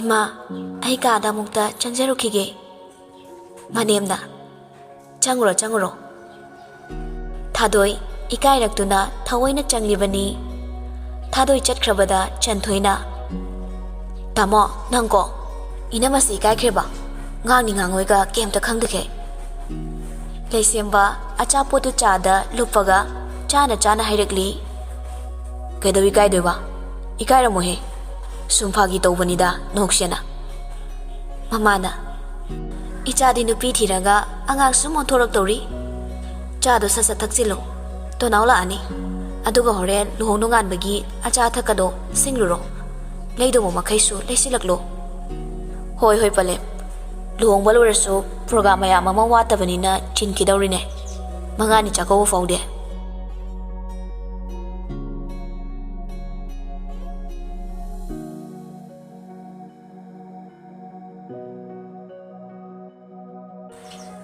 "ꯏꯃꯥ, ꯑꯩ ꯀꯥꯗ ꯑꯃꯨꯛꯇ ꯆꯪꯖꯔꯨꯈꯤꯒꯦ꯫" ꯃꯅꯦꯝꯅ, "ꯆꯪꯉꯨꯔꯣ, ꯆꯪꯉꯨꯔꯣ꯫" ꯊꯥꯗꯣꯏ ꯏꯀꯥꯏꯔꯛꯇꯨꯅ ꯊꯑꯣꯏꯅ ꯆꯪꯂꯤꯕꯅꯤ꯫ ꯊꯥꯗꯣꯏ ꯆꯠꯈ꯭ꯔꯕꯗ ꯆꯟꯊꯣꯏꯅ, "ꯇꯥꯃꯣ, ꯅꯪꯀꯣ, ꯏꯅꯝꯃꯁꯤ ꯏꯀꯥꯏꯈ꯭ꯔꯦꯕ꯫ ꯉꯥꯡꯅꯤ ꯉꯥꯡꯉꯣꯏꯒ ꯀꯩꯝꯇ ꯈꯪꯗꯈꯩ꯫" ꯂꯩꯁꯦꯝꯕ ꯑꯆꯥꯄꯣꯠꯇꯨ ꯆꯥꯗ ꯂꯨꯞꯄꯒ ꯆꯥꯅ ꯆꯥꯅ ꯍꯥꯏꯔꯛꯂꯤ꯫ "ꯀꯩꯗꯧ ꯏꯀꯥꯏꯗꯣꯏꯕ? ꯏꯀꯥꯏꯔꯝꯃꯣꯏꯍꯦ꯫ ꯁꯨꯝ ꯐꯥꯒꯤ ꯇꯧꯕꯅꯤꯗ, ꯅꯣꯛꯁꯦꯅ꯫" ꯃꯃꯥꯅ, "ꯏꯆꯥꯗꯤ ꯅꯨꯄꯤ ꯊꯤꯔꯒ ꯑꯉꯥꯡ ꯁꯨꯝ ꯑꯣꯟꯊꯣꯔꯛꯇꯧꯔꯤ꯫ ꯆꯥꯗꯣ ꯁꯠ ꯁꯠ ꯊꯛꯆꯤꯜꯂꯨ꯫ ꯇꯣꯅꯥꯎ ꯂꯥꯛꯑꯅꯤ꯫ ꯑꯗꯨꯒ ꯍꯣꯔꯦꯟ ꯂꯨꯍꯣꯡ ꯅꯣꯡꯉꯥꯟꯕꯒꯤ ꯑꯆꯥ ꯑꯊꯛꯀꯗꯣ ꯁꯤꯡꯂꯨꯔꯣ꯫ ꯂꯩꯗꯧꯕ ꯃꯈꯩꯁꯨ ꯂꯩꯁꯤꯜꯂꯛꯂꯣ꯫" "ꯍꯣꯏ, ꯍꯣꯏ, ꯄꯂꯦꯝ꯫ ꯂꯨꯍꯣꯡꯕ ꯂꯣꯏꯔꯁꯨ ꯄ꯭ꯔꯣꯒꯥꯝ ꯃꯌꯥꯝ ꯑꯃ ꯋꯥꯠꯇꯕꯅꯤꯅ ꯆꯤꯟꯈꯤꯗꯧꯔꯤꯅꯦ꯫ ꯃꯉꯥꯅꯤ ꯆꯥꯛꯀꯧꯕ ꯐꯥꯎꯗꯤ꯫"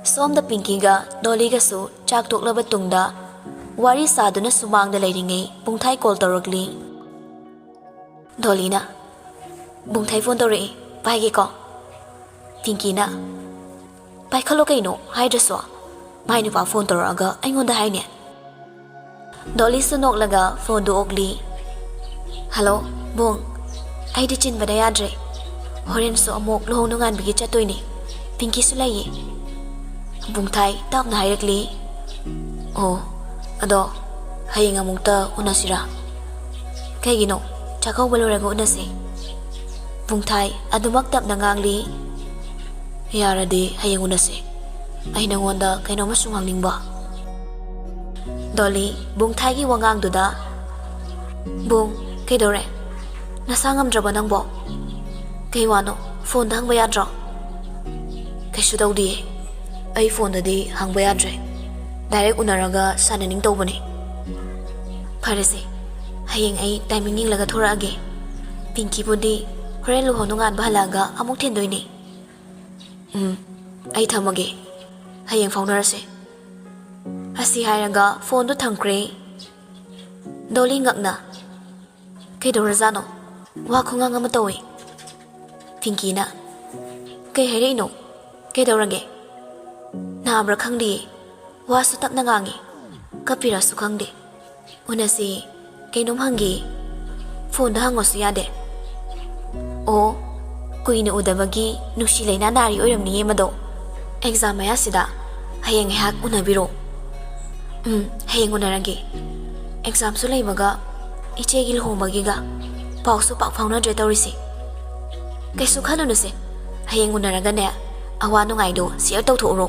ꯁꯣꯝꯗ ꯄꯤꯡꯀꯤꯒ ꯗꯣꯂꯤꯒꯁꯨ ꯆꯥꯛ ꯇꯣꯛꯂꯕ ꯇꯨꯡꯗ ꯋꯥꯔꯤ ꯁꯥꯗꯨꯅ ꯁꯨꯃꯥꯡꯗ ꯂꯩꯔꯤꯉꯩ ꯕꯨꯡꯊꯥꯏ ꯀꯣꯜ ꯇꯧꯔꯛꯂꯤ꯫ ꯗꯣꯂꯤꯅ, "ꯕꯨꯡꯊꯥꯏ ꯐꯣꯟ ꯇꯧꯔꯛꯏ, ꯄꯥꯏꯒꯦꯀꯣ?" ꯄꯤꯡꯀꯤꯅ, "ꯄꯥꯏꯈꯠꯂꯣ ꯀꯩꯅꯣ, ꯍꯥꯏꯗ꯭ꯔꯁꯨ꯫ ꯃꯥꯏ ꯅꯨꯄꯥ ꯐꯣꯟ ꯇꯧꯔꯛꯑꯒ ꯑꯩꯉꯣꯟꯗ ꯍꯥꯏꯅꯦ?" ꯗꯣꯂꯤꯁꯨ ꯅꯣꯛꯂꯒ ꯐꯣꯟꯗꯨ ꯑꯣꯛꯂꯤ꯫ "ꯍꯜꯂꯣ, ꯕꯨꯡ꯫ ꯑꯩꯗꯤ ꯆꯤꯟꯕꯗ ꯌꯥꯗ꯭ꯔꯦ꯫ ꯍꯣꯔꯦꯟꯁꯨ ꯑꯃꯨꯛ ꯂꯨꯍꯣꯡ ꯅꯣꯡꯉꯥꯟꯕꯒꯤ ꯆꯠꯇꯣꯏꯅꯦ꯫ ꯄꯤꯡꯀꯤꯁꯨ ꯂꯩꯌꯦ꯫" ꯕꯨꯡꯊꯥꯏ ꯇꯞꯅ ꯍꯥꯏꯔꯛꯂꯤ꯫ "ꯑꯣ, ꯑꯗꯣ ꯍꯌꯦꯡ ꯑꯃꯨꯛꯇ ꯎꯅꯁꯤꯔꯥ? ꯀꯩꯒꯤꯅꯣ? ꯆꯥꯛꯀꯧꯕ ꯂꯣꯏꯔꯒ ꯎꯅꯁꯦ꯫" ꯕꯨꯡꯊꯥꯏ ꯑꯗꯨꯃꯛ ꯇꯞꯅ ꯉꯥꯡꯂꯤ꯫ "ꯌꯥꯔꯗꯤ ꯍꯌꯦꯡ ꯎꯅꯁꯦ꯫ ꯑꯩ ꯅꯉꯣꯟꯗ ꯀꯩꯅꯣꯝꯃ ꯁꯨꯝ ꯍꯪꯅꯤꯡꯕ꯫" ꯗꯣꯂꯤ ꯕꯨꯡꯊꯥꯏꯒꯤ ꯋꯥꯉꯥꯡꯗꯨꯗ, "ꯕꯨꯡ, ꯀꯩꯗꯧꯔꯦ? ꯅꯁꯥ ꯉꯝꯗ꯭ꯔꯕ ꯅꯪꯕꯣ? ꯀꯩ ꯋꯥꯅꯣ? ꯐꯣꯟꯗ ꯍꯪꯕ ꯌꯥꯗ꯭ꯔꯣ?" "ꯀꯩꯁꯨ ꯇꯧꯗꯤꯌꯦ꯫ ꯑꯩ ꯐꯣꯟꯗꯗꯤ ꯍꯪꯕ ꯌꯥꯗ꯭ꯔꯦ꯫ ꯗꯥꯏꯔꯦꯛ ꯎꯅꯔꯒ ꯁꯥꯟꯅꯅꯤꯡ ꯇꯧꯕꯅꯦ꯫" "ꯐꯔꯦꯁꯦ, ꯍꯌꯦꯡ ꯑꯩ ꯇꯥꯏꯃꯤꯡ ꯌꯦꯡꯂꯒ ꯊꯣꯔꯛꯑꯒꯦ꯫ ꯄꯤꯡꯀꯤꯕꯨꯗꯤ ꯍꯣꯔꯦꯟ ꯂꯨꯍꯣꯡ ꯅꯣꯡꯉꯥꯟꯕ ꯍꯜꯂꯛꯑꯒ ꯑꯃꯨꯛ ꯊꯤꯟꯗꯣꯏꯅꯦ꯫ ꯎꯝ, ꯑꯩ ꯊꯝꯃꯒꯦ꯫ ꯍꯌꯦꯡ ꯐꯥꯎꯅꯔꯁꯦ꯫" ꯑꯁꯤ ꯍꯥꯏꯔꯒ ꯐꯣꯟꯗꯨ ꯊꯝꯈ꯭ꯔꯦ꯫ ꯗꯣꯂꯤ ꯉꯛꯅ, "ꯀꯩꯗꯧꯔꯖꯥꯠꯅꯣ? ꯋꯥ ꯈꯨꯉꯥꯡ ꯑꯃ ꯇꯧꯋꯦ꯫" ꯄꯤꯡꯀꯤꯅ, "ꯀꯩ ꯍꯥꯏꯔꯛꯏꯅꯣ? ꯀꯩꯗꯧꯔꯒꯦ?" "ꯅꯥꯕ꯭ꯔꯥ ꯈꯪꯗꯦ, ꯋꯥꯁꯨ ꯇꯞꯅ ꯉꯥꯡꯉꯤ, ꯀꯞꯄꯤꯔꯁꯨ ꯈꯪꯗꯦ꯫ ꯎꯅꯁꯤ, ꯀꯩꯅꯣꯝ ꯍꯪꯒꯦ꯫ ꯐꯣꯟꯗ ꯍꯪꯉꯁꯨ ꯌꯥꯗꯦ꯫" "ꯑꯣ, ꯀꯨꯏꯅ ꯎꯗꯕꯒꯤ ꯅꯨꯡꯁꯤ ꯂꯩꯅꯥ ꯅꯥꯔꯤ ꯑꯣꯏꯔꯝꯅꯤꯌꯦ ꯃꯗꯣ꯫ ꯑꯦꯛꯖꯥꯝ ꯃꯌꯥꯁꯤꯗ ꯍꯌꯦꯡ ꯉꯥꯏꯍꯥꯛ ꯎꯅꯕꯤꯔꯣ꯫" "ꯎꯝ, ꯍꯌꯦꯡ ꯎꯅꯔꯒꯦ꯫ ꯑꯦꯛꯖꯥꯝꯁꯨ ꯂꯩꯕꯒ ꯏꯆꯦꯒꯤ ꯂꯨꯍꯣꯡꯕꯒꯤꯒ ꯄꯥꯎꯁꯨ ꯄꯥꯛ ꯐꯥꯎꯅꯗ꯭ꯔꯦ ꯇꯧꯔꯤꯁꯦ꯫ ꯀꯩꯁꯨ ꯈꯜꯂꯨꯅꯨꯁꯦ, ꯍꯌꯦꯡ ꯎꯅꯔꯒꯅꯦ ꯑꯋꯥ ꯅꯨꯡꯉꯥꯏꯗꯣ ꯁꯤꯌꯔ ꯇꯧꯊꯣꯛꯎꯔꯣ꯫"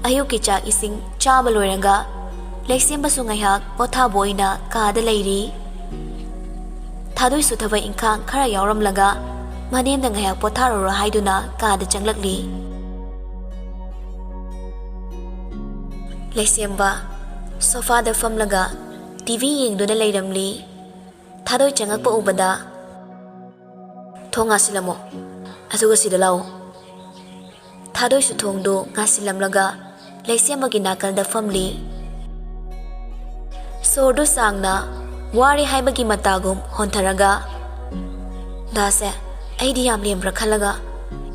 ꯑꯌꯨꯛꯀꯤ ꯆꯥꯛ ꯏꯁꯤꯡ ꯆꯥꯕ ꯂꯣꯏꯔꯒ ꯂꯩꯁꯦꯝꯕꯁꯨ ꯉꯥꯏꯍꯥꯛ ꯄꯣꯊꯥꯕ ꯑꯣꯏꯅ ꯀꯥꯗ ꯂꯩꯔꯤ꯫ ꯊꯥꯗꯣꯏꯁꯨ ꯊꯕꯛ ꯏꯪꯈꯥꯡ ꯈꯔ ꯌꯥꯎꯔꯝꯂꯒ ꯃꯅꯦꯝꯅ ꯉꯥꯏꯍꯥꯛ ꯄꯣꯊꯥꯔꯨꯔꯣ ꯍꯥꯏꯗꯨꯅ ꯀꯥꯗ ꯆꯪꯂꯛꯂꯤ꯫ "ꯂꯩꯁꯦꯝꯕ, ꯁꯣꯐꯥꯗ ꯐꯝꯂꯒ ꯇꯤ ꯚꯤ ꯌꯦꯡꯗꯨꯅ ꯂꯩꯔꯝꯂꯤ꯫ ꯊꯥꯗꯣꯏ ꯆꯪꯉꯛꯄ ꯎꯕꯗ, "ꯊꯣꯡ ꯉꯥꯁꯤꯜꯂꯝꯃꯣ, ꯑꯗꯨꯒ ꯁꯤꯗ ꯂꯥꯛꯑꯣ꯫" ꯊꯥꯗꯣꯏꯁꯨ ꯊꯣꯡꯗꯨ ꯉꯥꯁꯤꯜꯂꯝꯂꯒ ꯂꯩꯁꯦꯝꯕꯒꯤ ꯅꯥꯀꯜꯗ ꯐꯝꯂꯤ꯫ ꯁꯣꯔꯗꯨ ꯁꯥꯡꯅ ꯋꯥꯔꯦ ꯍꯥꯏꯕꯒꯤ ꯃꯇꯥꯒꯨꯝ ꯍꯣꯟꯊꯔꯒ, "ꯗꯥꯁꯦ, ꯑꯩꯗꯤ ꯌꯥꯝ ꯂꯦꯝꯕ꯭ꯔꯥ ꯈꯜꯂꯒ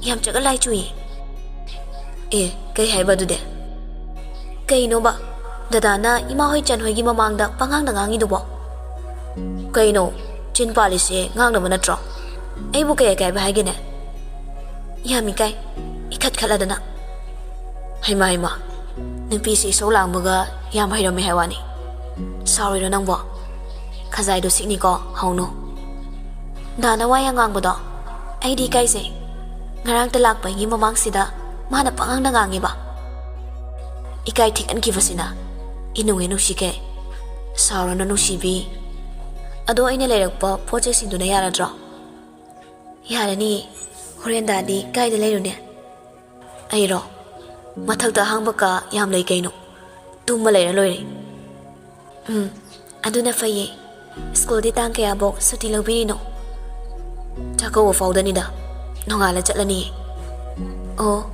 ꯌꯥꯝ ꯆꯒꯠ ꯂꯥꯏ ꯆꯨꯏ꯫" "ꯑꯦ, ꯀꯩ ꯍꯥꯏꯕ ꯑꯗꯨꯗꯤ?" "ꯀꯩꯅꯣꯕ, ꯗꯗꯥꯅ ꯏꯃꯥ ꯍꯣꯏ ꯆꯟ ꯍꯣꯏꯒꯤ ꯃꯃꯥꯡꯗ ꯄꯉꯥꯡꯗ ꯉꯥꯡꯉꯤꯗꯨꯕꯣ?" "ꯀꯩꯅꯣ, ꯆꯤꯟ ꯄꯥꯜꯂꯤꯁꯦ ꯉꯥꯡꯅꯕ ꯅꯠꯇ꯭ꯔꯣ? ꯑꯩꯕꯨ ꯀꯩ ꯑꯀꯥꯏꯕ ꯍꯥꯏꯒꯦꯅꯦ?" "ꯌꯥꯝ ꯏꯀꯥꯏ, ꯏꯈꯠ ꯈꯠꯂꯗꯅ꯫" "ꯍꯩꯃꯥ, ꯍꯩꯃꯥ, ꯅꯨꯄꯤꯁꯦ ꯏꯁꯧ ꯂꯥꯡꯕꯒ ꯌꯥꯝ ꯍꯩꯔꯝꯃꯦ ꯍꯥꯏ ꯋꯥꯅꯤ꯫ ꯁꯥꯎꯔꯤꯔꯣ ꯅꯪꯕꯣ? ꯈꯖꯥꯏꯗꯣ ꯁꯤꯛꯅꯤꯀꯣ, ꯍꯧꯅꯨ꯫" "ꯗꯥꯅ ꯋꯥ ꯌꯥꯝ ꯉꯥꯡꯕꯗꯣ ꯑꯩꯗꯤ ꯏꯀꯥꯏꯖꯩ꯫ ꯉꯔꯥꯡꯇ ꯂꯥꯛꯄꯒꯤ ꯃꯃꯥꯡꯁꯤꯗ ꯃꯥꯅ ꯄꯉꯥꯡꯗ ꯉꯥꯡꯉꯦꯕ꯫ ꯏꯀꯥꯏ ꯊꯤꯒꯟꯈꯤꯕꯁꯤꯅ ꯏꯅꯨꯡ ꯍꯦꯛ ꯅꯨꯡꯁꯤꯈꯩ꯫" "ꯁꯥꯎꯔꯅꯨ ꯅꯨꯡꯁꯤꯕꯤ꯫ ꯑꯗꯣ ꯑꯩꯅ ꯂꯩꯔꯛꯄ ꯄꯣꯠ ꯆꯩꯁꯤꯡꯗꯨꯅ ꯌꯥꯔꯗ꯭ꯔꯣ?" "ꯌꯥꯔꯅꯤ꯫ ꯍꯣꯔꯦꯟ ꯗꯥꯗꯤ ꯀꯥꯏꯗ ꯂꯩꯔꯨꯅꯤ?" "ꯑꯩꯔꯣ? ꯃꯊꯛꯇ ꯑꯍꯥꯡꯕ ꯀꯥ ꯌꯥꯝ ꯂꯩ ꯀꯩꯅꯣ꯫ ꯇꯨꯝꯃ ꯂꯩꯔ ꯂꯣꯏꯔꯦ꯫" "ꯎꯝ, ꯑꯗꯨꯅ ꯐꯩꯌꯦ꯫ ꯁ꯭ꯀꯨꯜꯗꯤ ꯇꯥꯡ ꯀꯌꯥꯕꯣꯛ ꯁꯨꯇꯤ ꯂꯧꯕꯤꯔꯤꯅꯣ?" "ꯆꯥꯛꯀꯧꯕ ꯐꯥꯎꯗꯅꯤꯗ꯫ ꯅꯣꯡꯉꯥꯜꯂ ꯆꯠꯂꯅꯤꯌꯦ꯫" "ꯑꯣ꯫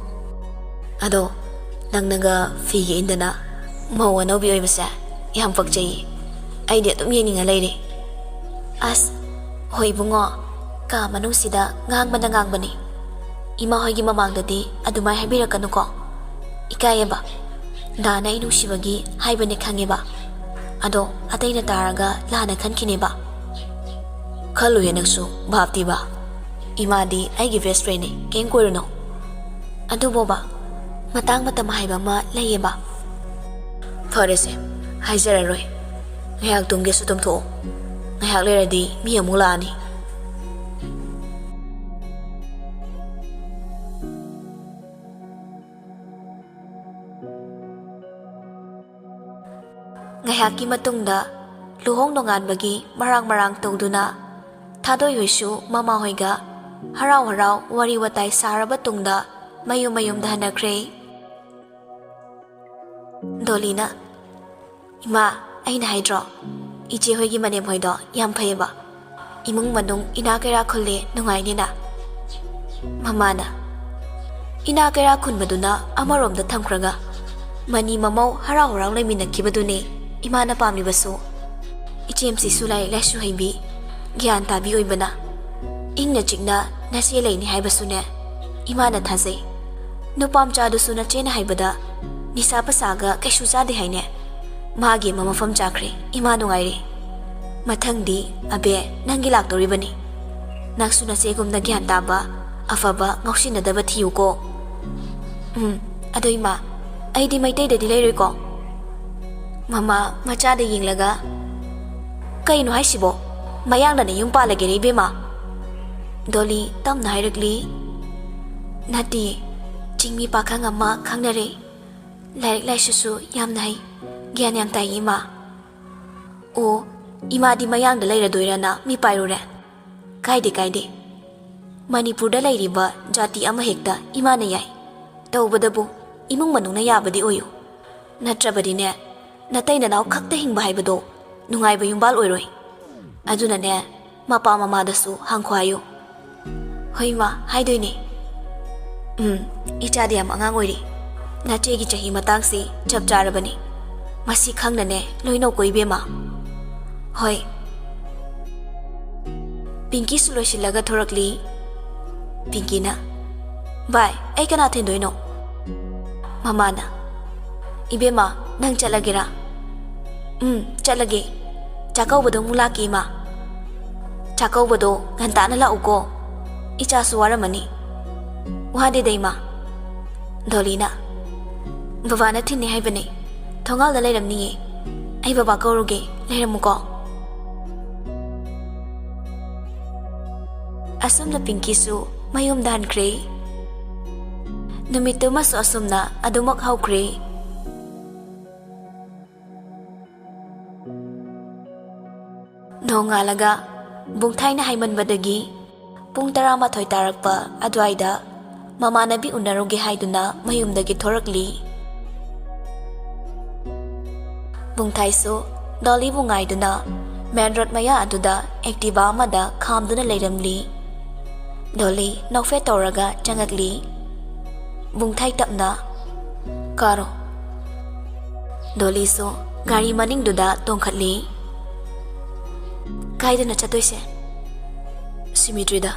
ꯑꯗꯣ ꯅꯪꯅꯒ ꯐꯤꯒ ꯏꯟꯗꯅ ꯃꯧ ꯑꯅꯧꯕꯤ ꯑꯣꯏꯕꯁꯦ ꯌꯥꯝ ꯄꯛꯆꯩꯌꯦ꯫ ꯑꯩꯗꯤ ꯑꯗꯨꯝ ꯌꯦꯡꯅꯤꯡꯉ ꯂꯩꯔꯦ꯫" "ꯑꯁ, ꯍꯣꯏ ꯏꯕꯨꯡꯉꯣ, ꯀꯥ ꯃꯅꯨꯡꯁꯤꯗ ꯉꯥꯡꯕꯅ ꯉꯥꯡꯕꯅꯤ꯫ ꯏꯃꯥ ꯍꯣꯏꯒꯤ ꯃꯃꯥꯡꯗꯗꯤ ꯑꯗꯨꯃꯥꯏ ꯍꯥꯏꯕꯤꯔꯛꯀꯅꯨꯀꯣ꯫ ꯏꯀꯥꯏꯌꯦꯕ꯫ ꯗꯥꯅ ꯑꯩ ꯅꯨꯡꯁꯤꯕꯒꯤ ꯍꯥꯏꯕꯅꯦ ꯈꯪꯉꯦꯕ꯫ ꯑꯗꯣ ꯑꯇꯩꯅ ꯇꯥꯔꯒ ꯂꯥꯟꯅ ꯈꯟꯈꯤꯅꯦꯕ꯫" "ꯈꯜꯂꯨꯍꯦ ꯅꯪꯁꯨ, ꯚꯥꯞꯇꯤꯕ꯫ ꯏꯃꯥꯗꯤ ꯑꯩꯒꯤ best friendꯅꯦ, ꯀꯩꯝ ꯀꯣꯏꯔꯨꯅꯨ꯫" "ꯑꯗꯨꯕꯣꯕ, ꯃꯇꯥꯡ ꯃꯇꯝ ꯍꯥꯏꯕ ꯑꯃ ꯂꯩꯌꯦꯕ꯫" "ꯐꯔꯦꯁꯦ, ꯍꯥꯏꯖꯔꯔꯣꯏ꯫ ꯉꯥꯏꯍꯥꯛ ꯇꯨꯝꯒꯦꯁꯨ ꯇꯨꯝꯊꯣꯛꯑꯣ꯫ ꯉꯥꯏꯍꯥꯛ ꯂꯩꯔꯗꯤ ꯃꯤ ꯑꯃꯨꯛ ꯂꯥꯛꯑꯅꯤ꯫" ꯉꯥꯏꯍꯥꯛꯀꯤ ꯃꯇꯨꯡꯗ ꯂꯨꯍꯣꯡ ꯅꯣꯡꯉꯥꯟꯕꯒꯤ ꯃꯔꯥꯡ ꯃꯔꯥꯡ ꯇꯧꯗꯨꯅ ꯊꯥꯗꯣꯏ ꯍꯣꯏꯁꯨ ꯃꯃꯥ ꯍꯣꯏꯒ ꯍꯔꯥꯎ ꯍꯔꯥꯎ ꯋꯥꯔꯤ ꯋꯥꯇꯥꯏ ꯁꯥꯔꯕ ꯇꯨꯡꯗ ꯃꯌꯨꯝ ꯃꯌꯨꯝꯗ ꯍꯟꯅꯈ꯭ꯔꯦ꯫ ꯗꯣꯂꯤꯅ, ꯏꯃꯥ, ꯑꯩꯅ ꯍꯥꯏꯗ꯭ꯔꯣ, ꯏꯆꯦ ꯍꯣꯏꯒꯤ ꯃꯅꯦꯝ ꯍꯣꯏꯗꯣ ꯌꯥꯝ ꯐꯩꯌꯦꯕ꯫ ꯏꯃꯨꯡ ꯃꯅꯨꯡ ꯏꯅꯥ ꯀꯩꯔꯥ ꯈꯨꯜꯂꯦ, ꯅꯨꯡꯉꯥꯏꯅꯤꯅ꯫ ꯃꯃꯥꯅ, ꯏꯅꯥ ꯀꯩꯔꯥ ꯈꯨꯟꯕꯗꯨꯅ ꯑꯃꯔꯣꯝꯗ ꯊꯝꯈ꯭ꯔꯒ, ꯃꯅꯤ ꯃꯃꯧ ꯍꯔꯥꯎ ꯍꯔꯥꯎ ꯂꯩꯃꯤꯟꯅꯈꯤꯕꯗꯨꯅꯦ ꯏꯃꯥꯅ ꯄꯥꯝꯂꯤꯕꯁꯨ꯫ ꯏꯆꯦꯝꯁꯤꯁꯨ ꯂꯥꯏꯔꯤꯛ ꯂꯥꯏꯁꯨ ꯍꯩꯕꯤ, ꯒ꯭ꯌꯥꯟ ꯇꯥꯕꯤ ꯑꯣꯏꯕꯅ꯫ ꯏꯪꯅ ꯆꯤꯛꯅ ꯅꯆꯦ ꯂꯩꯅꯤ ꯍꯥꯏꯕꯁꯨꯅꯦ ꯏꯃꯥꯅ ꯊꯥꯖꯩ꯫ ꯅꯨꯄꯥ ꯃꯆꯥꯗꯨꯁꯨ ꯅꯆꯦꯅ ꯍꯥꯏꯕꯗ ꯅꯤꯁꯥ ꯄꯁꯥꯒ ꯀꯩꯁꯨ ꯆꯥꯗꯦ ꯍꯥꯏꯅꯦ꯫ ꯃꯥꯒꯤ ꯑꯃ ꯃꯐꯝ ꯆꯥꯈ꯭ꯔꯦ, ꯏꯃꯥ ꯅꯨꯡꯉꯥꯏꯔꯦ꯫ ꯃꯊꯪꯗꯤ ꯑꯕꯦ ꯅꯪꯒꯤ ꯂꯥꯛꯇꯧꯔꯤꯕꯅꯤ꯫ ꯅꯪꯁꯨ ꯅꯆꯦꯒꯨꯝꯅ ꯒ꯭ꯌꯥꯟ ꯇꯥꯕ, ꯑꯐꯕ, ꯉꯥꯎꯁꯤꯟꯅꯗꯕ ꯊꯤꯌꯨꯀꯣ꯫ ꯎꯝ, ꯑꯗꯣ ꯏꯃꯥ, ꯑꯩꯗꯤ ꯃꯩꯇꯩꯗꯗꯤ ꯂꯩꯔꯣꯏꯀꯣ? ꯃꯃꯥ ꯃꯆꯥꯗ ꯌꯦꯡꯂꯒ, "ꯀꯩꯅꯣ ꯍꯥꯏꯁꯤꯕꯣ? ꯃꯌꯥꯡꯗꯅ ꯌꯨꯝ ꯄꯥꯜꯂꯒꯦꯔꯦ ꯏꯕꯦꯝꯃ?" ꯗꯣꯂꯤ ꯇꯞꯅ ꯍꯥꯏꯔꯛꯂꯤ꯫ "ꯅꯠꯇꯦ, ꯆꯤꯡꯃꯤ ꯄꯥꯈꯪ ꯑꯃ ꯈꯪꯅꯔꯦ꯫ ꯂꯥꯏꯔꯤꯛ ꯂꯥꯏꯁꯨꯁꯨ ꯌꯥꯝꯅ ꯍꯩ, ꯒ꯭ꯌꯥꯟ ꯌꯥꯝ ꯇꯥꯏ ꯏꯃꯥ꯫" "ꯑꯣ, ꯏꯃꯥꯗꯤ ꯃꯌꯥꯡꯗ ꯂꯩꯔꯗꯣꯏꯔꯅ ꯃꯤ ꯄꯥꯏꯔꯨꯔꯦ?" "ꯀꯥꯏꯗꯦ, ꯀꯥꯏꯗꯦ꯫ ꯃꯅꯤꯄꯨꯔꯗ ꯂꯩꯔꯤꯕ ꯖꯥꯇꯤ ꯑꯃꯍꯦꯛꯇ ꯏꯃꯥꯅ ꯌꯥꯏ꯫ ꯇꯧꯕꯗꯕꯨ ꯏꯃꯨꯡ ꯃꯅꯨꯡꯅ ꯌꯥꯕꯗꯤ ꯑꯣꯏꯌꯨ꯫ ꯅꯠꯇ꯭ꯔꯕꯗꯤꯅꯦ, ꯅꯇꯩ ꯅꯅꯥꯎ ꯈꯛꯇ ꯍꯤꯡꯕ ꯍꯥꯏꯕꯗꯣ ꯅꯨꯡꯉꯥꯏꯕ ꯌꯨꯝꯕꯥꯜ ꯑꯣꯏꯔꯣꯏ꯫ ꯑꯗꯨꯅꯅꯦ, ꯃꯄꯥ ꯃꯃꯥꯗꯁꯨ ꯍꯪꯈꯣ ꯍꯥꯏꯌꯨ꯫" "ꯍꯣꯏ ꯏꯃꯥ, ꯍꯥꯏꯗꯣꯏꯅꯦ꯫" "ꯎꯝ, ꯏꯆꯥꯗꯤ ꯌꯥꯝ ꯑꯉꯥꯡ ꯑꯣꯏꯔꯤ꯫ ꯅꯆꯦꯒꯤ ꯆꯍꯤ ꯃꯇꯥꯡꯁꯤ ꯆꯞ ꯆꯥꯔꯕꯅꯤ꯫ ꯃꯁꯤ ꯈꯪꯅꯅꯦ ꯂꯣꯏꯅꯧꯀꯣ ꯏꯕꯦꯝꯃ꯫" "ꯍꯣꯏ꯫" ꯄꯤꯡꯀꯤꯁꯨ ꯂꯣꯏꯁꯤꯜꯂꯒ ꯊꯣꯔꯛꯂꯤ꯫ ꯄꯤꯡꯀꯤꯅ, "ꯚꯥꯏ, ꯑꯩ ꯀꯅꯥ ꯊꯤꯟꯗꯣꯏꯅꯣ?" ꯃꯃꯥꯅ, "ꯏꯕꯦꯝꯃ, ꯅꯪ ꯆꯠꯂꯒꯦꯔꯥ?" "ꯎꯝ, ꯆꯠꯂꯒꯦ꯫ ꯆꯥꯛꯀꯧꯕꯗꯣ ꯑꯃꯨꯛ ꯂꯥꯛꯀꯦ ꯏꯃꯥ꯫ ꯆꯥꯛꯀꯧꯕꯗꯣ ꯉꯟꯇꯥꯅ ꯂꯥꯛꯎꯀꯣ꯫ ꯏꯆꯥꯁꯨ ꯋꯥꯔꯝꯃꯅꯤ꯫" "ꯋꯥꯗꯦꯗ ꯏꯃꯥ꯫" ꯗꯣꯂꯤꯅ, "ꯕꯕꯥꯅ ꯊꯤꯟꯅꯤ ꯍꯥꯏꯕꯅꯦ꯫ ꯊꯣꯡꯒꯥꯜꯗ ꯂꯩꯔꯝꯅꯤꯌꯦ꯫ ꯑꯩ ꯕꯕꯥ ꯀꯧꯔꯨꯒꯦ, ꯂꯩꯔꯝꯃꯨꯀꯣ꯫" ꯑꯁꯨꯝꯅ ꯄꯤꯡꯀꯤꯁꯨ ꯃꯌꯨꯝꯗ ꯍꯟꯈ꯭ꯔꯦ꯫ ꯅꯨꯃꯤꯠꯇꯨꯃꯁꯨ ꯑꯁꯨꯝꯅ ꯑꯗꯨꯃꯛ ꯍꯧꯈ꯭ꯔꯦ꯫ ꯅꯣꯡꯉꯥꯜꯂꯒ, ꯄꯨꯡ ꯊꯥꯏꯅ ꯍꯥꯏꯃꯟꯕꯗꯒꯤ ꯄꯨꯡ ꯇꯔꯥꯃꯥꯊꯣꯏ ꯇꯥꯔꯛꯄ ꯑꯗꯨꯋꯥꯏꯗ ꯃꯃꯥꯟꯅꯕꯤ ꯎꯅꯔꯨꯒꯦ ꯍꯥꯏꯗꯨꯅ ꯃꯌꯨꯝꯗꯒꯤ ꯊꯣꯔꯛꯂꯤ꯫ ꯕꯨꯡꯊꯥꯏꯁꯨ ꯗꯣꯂꯤꯕꯨ ꯉꯥꯏꯗꯨꯅ ꯃꯦꯟ ꯔꯣꯗ ꯃꯌꯥ ꯑꯗꯨꯗ ꯑꯦꯛꯇꯤꯚꯥ ꯑꯃꯗ ꯈꯥꯝꯗꯨꯅ ꯂꯩꯔꯝꯂꯤ꯫ ꯗꯣꯂꯤ ꯅꯣꯛꯐꯦꯠ ꯇꯧꯔꯒ ꯆꯪꯉꯛꯂꯤ꯫ ꯕꯨꯡꯊꯥꯏ ꯇꯞꯅ, "ꯀꯥꯔꯣ꯫" ꯗꯣꯂꯤꯁꯨ ꯒꯥꯔꯤ ꯃꯅꯤꯡꯗꯨꯗ ꯇꯣꯡꯈꯠꯂꯤ꯫ "ꯀꯥꯏꯗꯅꯣ ꯆꯠꯇꯣꯏꯁꯦ?" "ꯁꯤꯃꯤꯇ꯭ꯔꯤꯗ꯫"